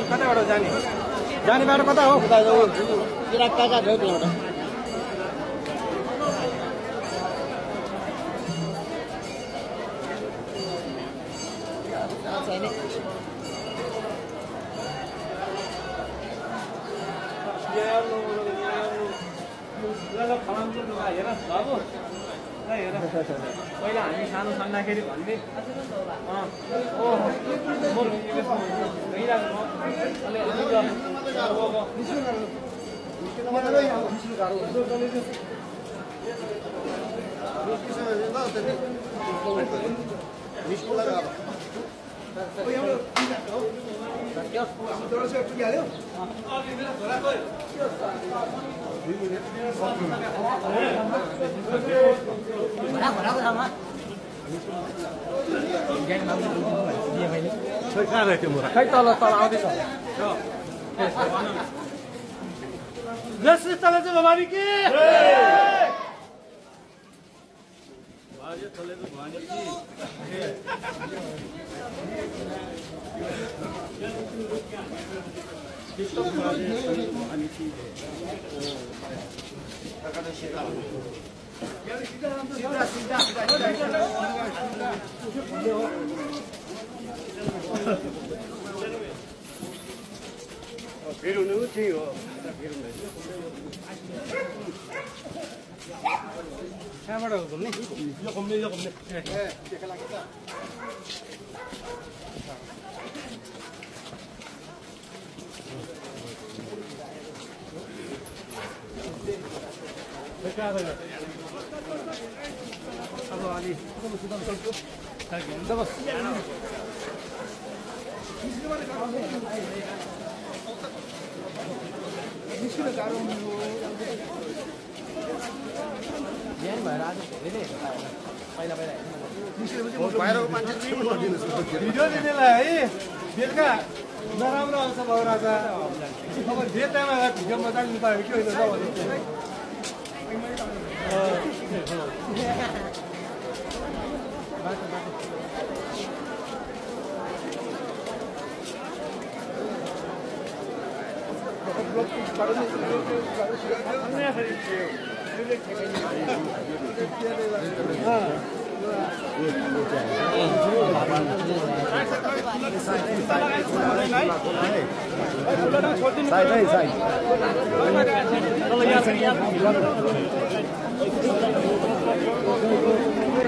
कताबाट जाने जाने बाटो कता हो कहाँ छ त्यहाँबाट पहिला हामी सानो छँदाखेरि भन्ने कहाँ गयो त्यो मोरा खै तल तल आउँदैछ जसले तल चाहिँ भवानी के बाजे तले तो भवानी की भवानी की भिड हुनु त्यही हो भिड हुँदैन कहाँबाट घुम्ने यो घुम्ने त्यसको लागि त अब अलि बिहान भएर आज धेरै पहिला भिडियो दिनेलाई है बेलुका नराम्रो आउँछ बाबुराजा अब जे टाइममा भिडियो मजाले पायो के होइन साइड